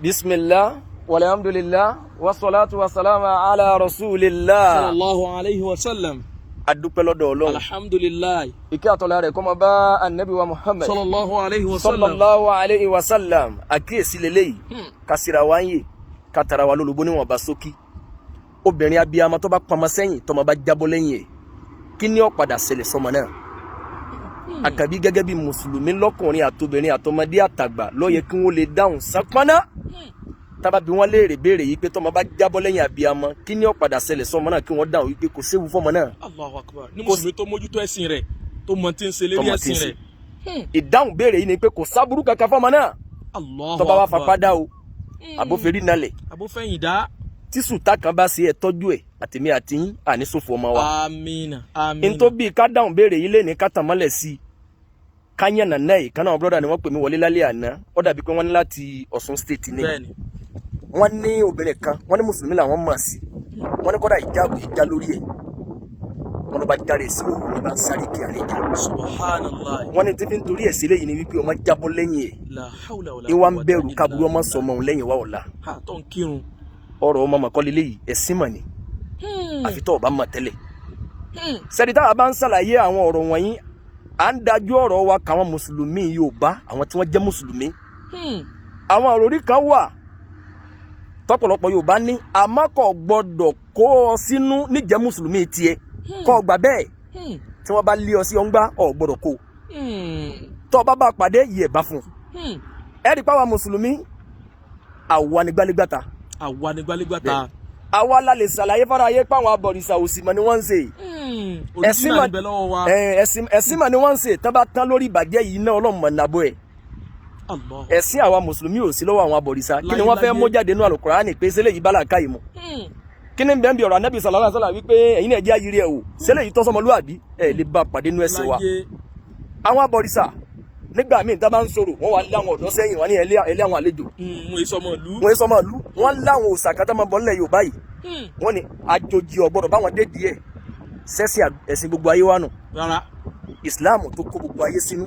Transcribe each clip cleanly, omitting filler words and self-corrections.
Bismillah, walhamdulillah, wassalatu wassalamu ala rasulillah. Sallallahu alayhi wa sallam. Adúpẹ́ lọ́dọ̀ Ọlọ́run. Alhamdulillah. Ìkẹ́ àtọ́lá rẹ̀ kó máa bá anabi wa Muhammad. Sallallahu alayhi wa sallam. Sallallahu alayhi wa sallam. Àkíyèsí lélẹ́yìí. Kásìrà wa ń yè, kátara wa lólobó níwọ̀n bá sókí. Obìnrin abiyamọ tó bá pamọ́ sẹ́yìn, tọmọ bá jábọ́ lẹ́yìn ẹ̀, kí ni ó padà ṣẹlẹ̀ sọmọ náà? Àkàbí, gẹ́gẹ́ bí mùsùlùmí, lọ́kùnrin àtobìnrin àtọmọdé àtàgbà, ló yẹ kí wọ́n lè dáhùn sápáná tábà bí wọ́n léèrè béèrè yìí pé tọmọ bá jábọ́ lẹ́yìn abiyamọ, kí ni ó padà ṣẹlẹ̀ sọmọ náà? Kí wọ́n dáhùn wípé kò séwu fọmọ náà. Allahu akbar. Ní mùsùlùmí tó mójútó ẹ̀sìn rẹ̀, tó mọ tí ń ṣe lérí Tọmọ tí ń ẹ̀sìn ṣe. rẹ̀. Ìdáhùn béèrè yìí ni pé kò sábúrú kankan fọmọ náà. Allahu Tọba wa akbar. fapá dá o, àbóferí nalẹ̀, Abófẹ́yìn dá. tí sùtá kan bá ṣe, ẹ tọ́jú ẹ̀. Àtèmi àti yín, àní ṣòfò ọmọ wa. Amina. Amina. N tó bíi ká dáhùn béèrè yìí lé ní ká tàn mọ́lẹ̀ sí i, ká yànnà náà yìí kánà. Àwọn brother ni wọ́n pè mí wọlé lálẹ́ àná. Ó dàbí pé wọ́n ní láti Ọ̀ṣun State ni. Wọ́n ní obìnrin kan, wọ́n ní mùsùlùmí làwọn mọ̀ sí. Wọ́n ní kọ́dà ìjáàbù ìjà lórí ẹ̀. Wọ́n ló bá jáde sí òwò ní bá ń sáré kí àlejò. Subhanallah. Wọ́n ní tí fi ń torí ẹ̀ sílẹ̀ yìí ni wípé ọmọ jábọ́ lẹ́yìn ẹ̀. La hawla wala Ìwà ń quwwata bẹ̀rù illa kábúrú ọmọ billah. sọmọ òun lẹ́yìn wa ọ̀la. Ha, tó ń kírun. Ọ̀rọ̀ ọmọ màkọ́lé léyìí, ẹ̀sìn mọ̀ ni, àfi tó o bá mọ̀ tẹ́lẹ̀. Sẹ́ni táwa bá ń ṣàlàyé àwọn ọ̀rọ̀ wọ̀nyí, à ń dájú ọ̀rọ̀ wa káwọn mùsùlùmí Yorùbá, àwọn tí wọ́n jẹ́ mùsùlùmí. Àwọn àròrí kan wà tọ́pọ̀lọpọ̀ Yorùbá ní, àmọ́ kò gbọ́dọ̀ kó ọ sínú níjẹ́ mùsùlùmí tiẹ̀ kó o gbà bẹ́ẹ̀. Tí wọ́n bá lé ọ sí ọ̀ngbá, ọ̀ gbọ́dọ̀ kó o. Tó o bá bá pàdé, yẹ̀ bá fún un. Ẹ rí i pé àwa mùsùlùmí, àwa ni gbálégbàta. Àwa ni gbálégbàta. Àwa la lè ṣàlàyé fara ayé pé àwọn abọ̀rìṣà òsì mọ̀ ni wọ́n ń ṣe. Ẹ̀sìn Original mà níbẹ̀ lọ́wọ́ wa. Ẹ̀sìn mà ni wọ́n ń ṣe. Tán bá tán lórí ìbàjẹ́ yìí náà, Ọlọ́run mọ̀ nàbọ̀ ẹ̀. Allah. Ẹ̀sìn àwa mùsùlùmí ò sí lọ́wọ́ àwọn abọ̀rìṣà. Kí ni wọ́n fẹ́ Láyé. mú jáde nínú Àlùkùránì pé ṣẹlẹ̀ yìí bá làákàyè mu? Kí ni bẹ́ẹ̀ bí ọ̀rọ̀ Anábì sallallahu alaihi wasallam wípé ẹ̀yin náà jẹ́ ayiri ẹ̀ o, ṣẹlẹ̀ yìí tọ́sọmọlúwàbí ẹ̀ lè bá pàdé nínú ẹ̀sìn wa? Láyé. Àwọn abọ̀rìṣà, nígbà míì tá a bá ń sọ̀rọ̀, wọ́n wá láwọn ọ̀dọ́ sẹ́yìn, wọ́n ní ẹlẹ́ àwọn àlejò. Wọ́n èso ọmọ ìlú. Wọ́n sọ máa lú wọ́n láwọn òòṣà kan tó máa bọ̀ nílẹ̀ Yorùbá yìí. Wọ́n ní àjòjì ò gbọ́dọ̀ báwọn dé díẹ̀ sẹ́sìn. Ẹ̀sìn gbogbo ayé wa nù? Rárá. Ìsìláàmù tó kó gbogbo ayé sínú,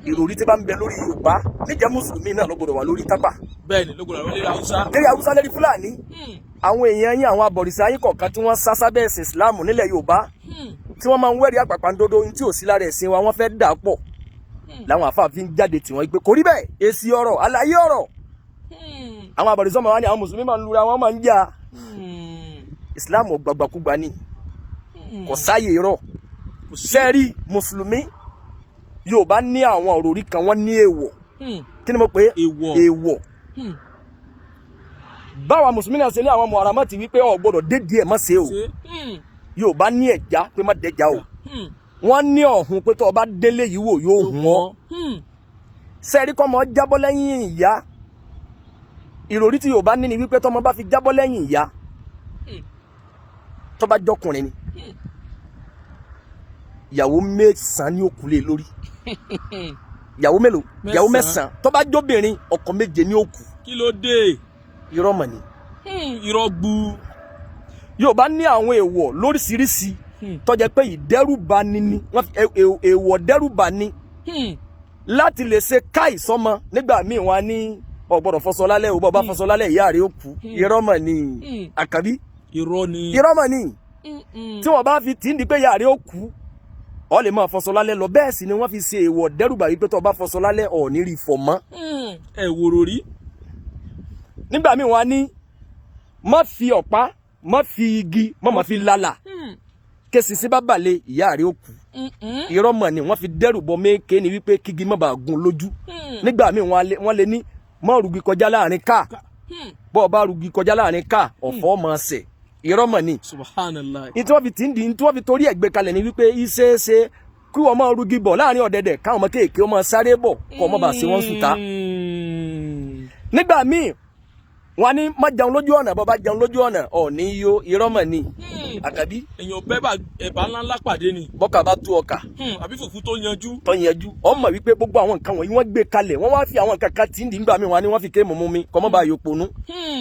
ìròrí tí bá ń bẹ lórí Yorùbá níjẹ́ mùsùlùmí náà ló gbọ́dọ̀ wà lórí Tápà. Bẹ́ẹ̀ni, ló gbọ́dọ̀ lórí Haúsá. Lérí Haúsá, lérí Fúlàní. Àwọn èèyàn yín, àwọn abọ̀rìṣà yín kọ̀ọ̀kan tí wọ́n sá sábẹ́ ẹ̀sìn Ìsìláàmù nílẹ̀ Yorùbá, tí wọ́n máa ń wẹ́rí àpàpàǹdodo tí ò sí lára ẹ̀sìn wa, wọ́n fẹ́ dà pọ̀. Làwọn àfáà fi ń jáde tí wọ́n gbé kò rí bẹ́ẹ̀. Èsì ọ̀rọ̀, àlàyé ọ̀rọ̀, àwọn abọ̀rìṣà máa wá ní àwọn mùsùlùmí máa ń lura wọn, máa ń jà. Ìsìláàmù ò gbàgbàkúgbà ni, kò sáàyè irọ́. Kò sí. Sẹ́ẹ̀rí mùsùlùmí Yorùbá ní àwọn òròrí kan, wọ́n ní èèwọ̀. Kí ni mo pè é? Èèwọ̀. Èèwọ̀. Báwa mùsùlùmí náà ṣe ní àwọn muharamati wípé o gbọ́dọ̀ dé díẹ̀, má ṣe o. Ṣe. Yorùbá ní ẹ̀já pé má dẹ́jà o. Wọ́n ní ọ̀hún pé tó o bá délé yìí wò, yóò hun ọ́. Sẹ́ẹ̀rí kọ́mọ jábọ́ lẹ́yìn ìyá, ìròrí tí Yorùbá ní ni wípé tọ́mọ bá fi jábọ́ lẹ́yìn ìyá, tó bá jọkùnrin ni, ìyàwó mẹ́sàn-án ní òkú lé lórí. Ìyàwó mélòó? Ìyàwó Mẹ́sàn-án. mẹ́sàn-án. Tó bá jóbìnrin, ọkọ méje ní òkú. Kí ló dé? Irọ́ mọ̀ ni. Irọ́ gbu. Yorùbá ní àwọn èèwọ̀ lóríṣiríṣi tó jẹ́ pé ìdẹ́rùbà ni ni wọ́n fi èèwọ̀ dẹ́rùbà ni láti lè ṣe káì sọ́mọ. Nígbà míì, wọn á ní o gbọ́dọ̀ fọṣọ lálẹ́ o, bọ́ bá fọṣọ lálẹ́, ìyá rẹ̀ ó kú. Irọ́ mọ̀ ni. Àkàbí. Irọ́ ni. Irọ́ mọ̀ ni. Tí wọ́n bá fi tí ń di pé ìyá rẹ̀ ó kú, ọ lè máa fọṣọ lálẹ́ lọ. Bẹ́ẹ̀ sì ni wọ́n fi ṣe èèwọ̀ dẹ́rùbà wípé tó o bá fọṣọ lálẹ́, ò ní rí fọ̀ mọ́. Ẹ wòrò rí. Nígbà míì, wọn á ní má fi ọ̀pá, má fi igi, má má fi lálà, kéṣinṣin bá balẹ̀, ìyá rẹ̀ ó kú. Irọ́ mọ̀ ni. Wọ́n fi dẹ́rù bọ méke ni wípé kígi má bàa gún lójú. Nígbà míì, wọ́n lè ní má rugi kọjá láàrin ká, bọ́ ọ bá rugi kọjá láàrin ká, ọ̀fọ̀ máa ṣẹ̀. Irọ́ mọ̀ ni. Subhanallah. Ní tí wọ́n fi tí ń di, ní tí wọ́n fi torí ẹ̀ gbé kalẹ̀ ni wípé iṣẹ́ kí wọ́n máa rugi bọ̀ láàrin ọ̀dẹ̀dẹ̀, káwọn ọmọ kéèké wọ́n máa sáré bọ̀, kọ́ ọmọ bá ṣe wọ́n sùtá. Nígbà míì, wọ́n á ní má jẹun lójú ọ̀nà, bọ́ bá jẹun lójú ọ̀nà, ọ̀ ní yó. Irọ́ mọ̀ ni, àkàbí. Èèyàn bẹ́ẹ̀ bá ẹ̀bà ńlá ńlá pàdé ni. Bọ́kà bá tú ọkà Àbí fùfú tó yanjú. Tó yanjú. Ọmọ wípé gbogbo àwọn nǹkan wọ̀nyí, wọ́n gbé kalẹ̀, wọ́n wá fi àwọn nǹkan kan tí ń di. Nígbà míì, wọ́n á ní wọ́n fi kéèmù mú mi kọ́ mọ́ bá yòó ponú.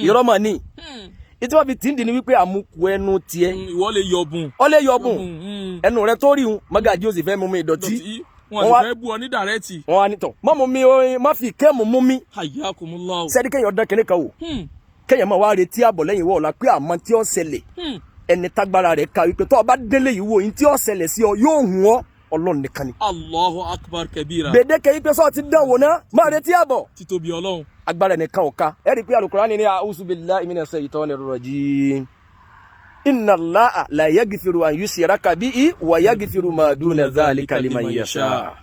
Irọ́ mọ̀ ni. Ìtí wọ́n fi tí ń di ni wípé àmukù ẹnu tiẹ̀ Ìwọ lè yọ̀bùn. ọ lè yọ̀bùn ẹnu rẹ tó rí un, mọ́gàjí ó sì fẹ́ mú mi ìdọ̀tí. Dọ̀tí. Wọn Wọ́n wá- sì fẹ́ bú ọ ní direct. Wọ́n wá nítọ̀ má mú mi oyin, má fi kẹ́mù mú mi. Hayyakumullahu. Sẹ́ni kéèyàn dán kinní kan wò, kéèyàn máa wá retí àbọ̀ lẹ́yìn wọ́ ọ̀la pé àmọ́ tí ó ṣẹlẹ̀, ẹni tágbára rẹ̀ ka wípé tó o bá délé yìí wò yín tí ó ṣẹlẹ̀ sí ọ yóò hùn ọ́, Ọlọ́run nìkan ni. Allahu akbar kabira. Gbèdéke yìí pé sọ́ọ́ ti dán wò ná, máa retí àbọ̀. Títóbi Ọlọ́run. Agbára ẹnìkan ò ká. Ẹ rí i pé Al-Qur'ani ní a'udhu billahi minash shaitanir rajim, inna Allaha la yaghfiru an yushraka bihi wa yaghfiru ma duna dhalika liman yasha.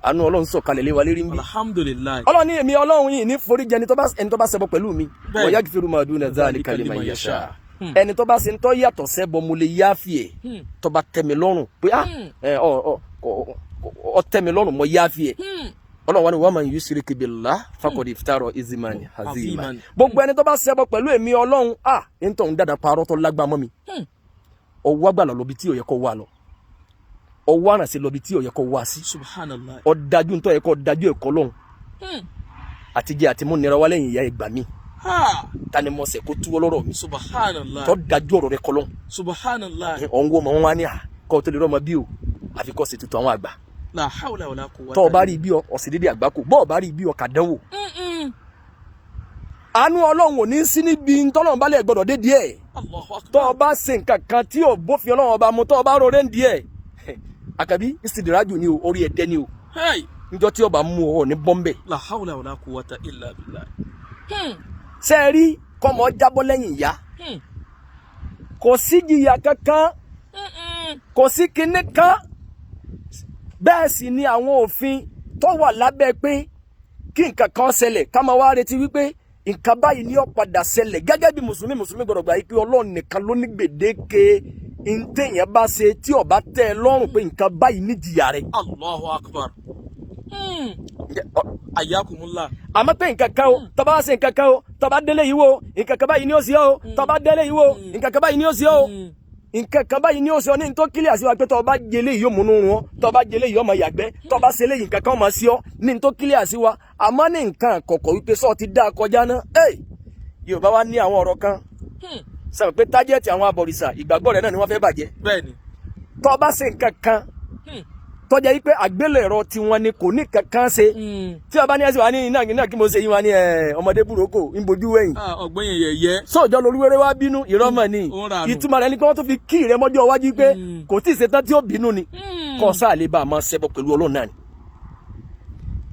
Àánú Ọlọ́run sọ̀kalẹ̀ lé wa lérí ń bí. Alhamdulilayi. Ọlọ́run ní èmi Ọlọ́run yìí ní foríjì ẹni tó bá ṣẹbọ pẹ̀lú mi, Bẹ́ẹ̀ni. wa yaghfiru ma duna dhalika liman yasha. Ẹni tó bá ṣe ń tọ́ yàtọ̀ sẹ́bọ, mo lè yááfì ẹ̀ tó bá tẹ́ mi lọ́rùn pé ah, ẹ, ọ ọ ọ tẹ́ mi lọ́rùn, mo yááfì ẹ̀. Ọlọ́run wa ni wa man yushrik billah faqad iftara ithman azima. Aziman. Gbogbo ẹni tó bá ṣẹbọ pẹ̀lú èmi Ọlọ́run, ah, ń tọ́ ń dàda parọ́ tó lágbá mọ́ mi, ọwọ́ àgbàlá lọ bí tí ò yẹ kó wà lọ, ọwọ́ àrànṣe lọ bí tí ò yẹ kó wá sí. Subhanallah. Ọ̀dájú ń tọ́ yẹ kó dájú ẹ̀kọ́ lọ́hùn, àtijọ́ àti mú nira wá lẹ́yìn ìyá ẹgbàá mi. Ha. Ta ni mo ṣẹ̀ kó túwọ́ lọ́rọ̀ mi? Subhanallah. Tọ́ dájú ọ̀rọ̀ rẹ kọ́ lọ́hùn. Subhanallah. Ọ̀hún wo mọ̀ wọ́n wá ní à kọ́ tó lè rọ́mọ bí o, àfi kọ́ ṣètùtù àwọn àgbà. La hawla wala quwwata. Tọ́ ọ bá rí bí ọ ọ̀sẹ̀ dédé àgbákò, bọ́ ọ bá rí bí ọ kàdánwò. Àánú Ọlọ́run ò ní sí níbi ntọ́lọ́run bá lẹ̀ gbọ́dọ̀ dé díẹ̀. Allahu akbar. Tọ́ ọ bá ṣe nǹkan kan tí ò bófin Ọlọ́run ọba mu, tọ́ ọ bá rọrẹ́ ń díẹ̀, àkàbí ìsìdìrájù ni o, orí ẹ̀dẹ́ ni o. Hey. Níjọ́ tí ọba mú ọ ní bọ́m̀bẹ̀. La hawla wala quwwata illa billah. Ṣé ẹ rí kọ́mọ jábọ́ lẹ́yìn ìyá, kò sí jìyà kankan, kò sí kinní kan. Bẹ́ẹ̀ sì ni àwọn òfin tó wà lábẹ́ pé kí nǹkan kan ṣẹlẹ̀, ká máa wá retí wípé nǹkan báyìí ni ó padà ṣẹlẹ̀. Gẹ́gẹ́ bí mùsùlùmí, mùsùlùmí gbọ́dọ̀ gbà yí pé Ọlọ́run nìkan ló ní gbèdéke ntẹ̀yìn bá ṣe tí ó bá tẹ́ ẹ lọ́rùn pé nǹkan báyìí ní jìyà rẹ̀. Allahu akbar. Ayakumullah. Àmọ́ pé nǹkan kan o, tó bá ṣe nǹkan kan o, tó bá délé yìí wo, nǹkan kan báyìí ni ó ṣe o, tó bá délé yìí wo, nǹkan kan báyìí ni ó ṣe o, nǹkan kan báyìí ni ó ṣe ọ, ní tó kílẹ̀ àṣìwá pé tó bá jẹlé yìí yóò múnú wọn, tó bá jẹlé yìí ó máa yàgbẹ́, tó bá ṣẹlẹ̀ yìí nǹkan kan máa ṣe ọ, ní tó kílẹ̀ àṣìwá. Àmọ́ ní nǹkan kọ̀kọ̀ wípé sọ ti dá a kọjá ná. Yorùbá wa ní àwọn ọ̀rọ̀ kan sọ pé tájẹ́ẹ̀tì àwọn abọ̀rìṣà, ìgbàgbọ́ rẹ̀ náà ni wọ́n fẹ́ bàjẹ́. Bẹ́ẹ̀ni. Tó bá ṣe nǹkan kan tó jẹ́ wípé àgbélẹ̀rọ tiwọn ni kò ní kankan ṣe, tí wọ́n bá ní ẹsẹ̀ wa ní iná iná kí mo ṣe yín wa ní ọmọdé burúkú ń bojú wẹ̀yìn. Ọgbọ́n yẹn yẹ̀yẹ́. Sọ́ọ̀jọ́ lolúwẹ́rẹ́ wá bínú ìrọ́mọ̀ ni. Ó ń ranù. Ìtumọ̀ rẹ̀ ni pé wọ́n tún fi kí rẹ mọ́jọ́ iwájú pé kò tí ì ṣetán tí ó bínú ni, kọ́ sáà lè bá a máa ṣẹbọ pẹ̀lú Ọlọ́run náà ni.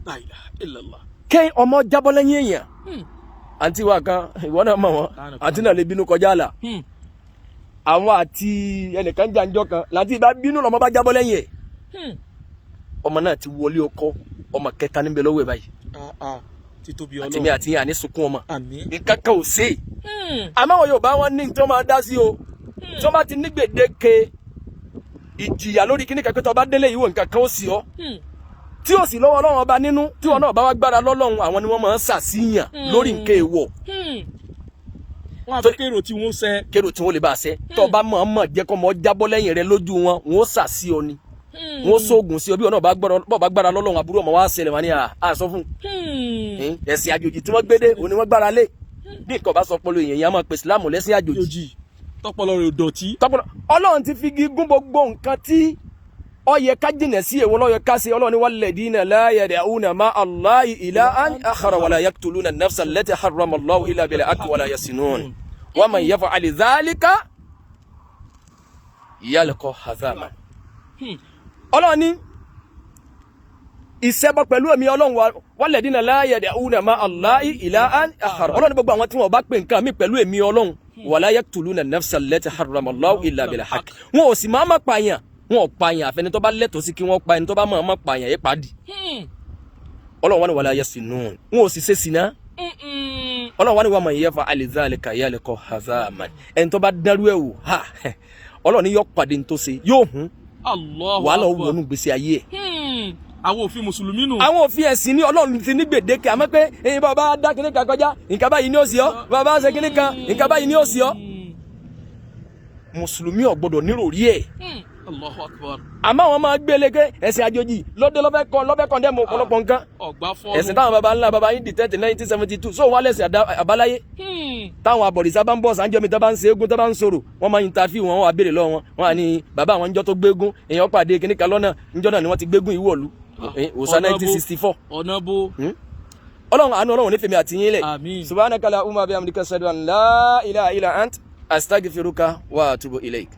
La ilaha illallah. Kẹ́ ọmọ jábọ́ lẹ́yìn èèyàn, àǹtí wa kan, ìwọ náà mọ̀ wọ́n, àǹtí náà lè bínú kọjá àlà. Àwọn àti ẹnìkan jàǹjọ kan láti bá bínú, lọ́mọ bá jábọ́ lẹ́yìn ẹ̀. Ọmọ náà ti wọlé ọkọ, ọmọ kẹta níbẹ̀ lọ́wọ́ ẹ̀ báyìí. Títóbi Àtẹ̀mí Ọlọ́run. àti yín àní sunkún ọmọ. Àmín. Nǹkan kan ò sí. Àmọ́ àwọn Yorùbá wọn ní tí wọ́n máa dá sí o, tí wọ́n bá ti ní gbèdéke ìjìyà lórí kíní kan pé tó bá délé ìwò nǹkan kan ó sì ọ́, tí ó sì lọ́wọ́ Ọlọ́run ọba nínú, tí wọn náà bá wá gbára lọ́lọ́run, àwọn ni wọ́n máa ń ṣàṣìyàn lórí nǹkan èèwọ̀. Wọ́n á fẹ́ kérò tí wọ́n sẹ́. Kérò tí wọ́n lè bá a ṣe, tó bá mọ̀ ọ́n mọ̀ jẹ́ kọ́ mọ́ jábọ́ lẹ́yìn rẹ lójú wọn, wọn ó ṣàṣì ọ ni, wọn ó sóògùn sí ọ. Bí wọn náà bá gbára lọ́lọ́run, àbúrò ọmọ wa ṣẹlẹ̀ wọn ni à sọ fún ẹ̀sìn àjòjì tí wọ́n gbédé òní wọ́n gbára lé. Bí nǹkan bá sọ pọlọ èèyàn yẹn á máa pè Ìsìlámù lẹ́sìn àjòjì. Yòjì tọpọlọ rẹ̀ ò dọ̀tí. Tọpọlọ Ọlọ́run ti fi igi gún gbogbo nǹkan tí ó yẹ ká jìnà sí, èwo ló yẹ ká ṣe. Ọlọ́run ní walladina la yad'una ma'a Allahi ilahan akhara wala yaqtuluna an-nafsa allati harrama Allahu illa bil-haqqi wala yazinun wa man yaf'al dhalika yalqa athama. Ọlọ́run ní ìṣẹ́bọ pẹ̀lú èmi Ọlọ́run wa, walladina la yad'una ma'a Allahi ilahan akhara. Ọlọ́run ní gbogbo àwọn tí wọ́n bá pè nǹkan mi pẹ̀lú èmi Ọlọ́run, wala yaqtuluna an-nafsa allati harrama Allahu illa bil-haqq, wọn ò sì máa má pààyàn, wọn ò pààyàn àfẹni tó bá lẹ́tọ̀ọ́ sí kí wọ́n pa. Ẹni tó bá máa má pààyàn yé pàdí. Ọlọ́run wa ní wala yasinun, wọn ò sì ṣe sìnà. Ọlọ́run wa ní wa man yaf'al dhalika yalqa athama. Ẹni tó bá dárú ẹ̀ wò ha, Ọlọ́run ní yọ pàdé ní tó ṣe yóò hún. Allahu Wàhálà ó Akbar. wọnú gbèsè ayé ẹ̀. Àwọn òfin mùsùlùmí nù. Àwọn òfin ẹ̀sìn ní Ọlọ́run ti ní gbèdéke, àmọ́ pé ẹ̀yin bàbá dá kíní kan kọjá, nǹkan báyìí ní ó sì ọ́, bàbá ṣe kíní kan, nǹkan báyìí ní ó sì ọ́. Mùsùlùmí ò gbọ́dọ̀ níròrí ẹ̀. Allahu akbar. Àmọ́ àwọn máa gbélé pé ẹ̀sìn àjòjì lọ́dẹ lọ́fẹ́ kọ́ lọ́fẹ́ kọ́ dẹ́mu ọ̀pọ̀lọpọ̀ nǹkan. Ọgbà fọ́ọ̀nù. Ẹ̀sìn táwọn baba ńlá baba yín dìtẹ́tì 1972 so wọ́n lẹ̀sìn àbáláyé. Táwọn àbọ̀rìṣà bá ń bọ̀ sànjọ́ mi, tó bá ń ṣe eégún, tó bá ń sọ̀rọ̀, wọ́n máa ń interview wọn, wọ́n wá béèrè lọ́wọ́ wọn. Wọ́n á ní bàbá àwọn ńjọ́ tó gbégún, èèyàn pàdé kíníkà lọ́nà ńjọ́ náà ni wọ́n ti gbégún ìwọ̀lú òòṣà 1964. Ọ̀nà bó. Ọlọ́run, àánú Ọlọ́run nífẹ̀ẹ́ mi àti yín lẹ̀. Àmín. Subhanaka la umma bihamdika, ashhadu an la ilaha illa ant, astaghfiruka wa atubu ilayk.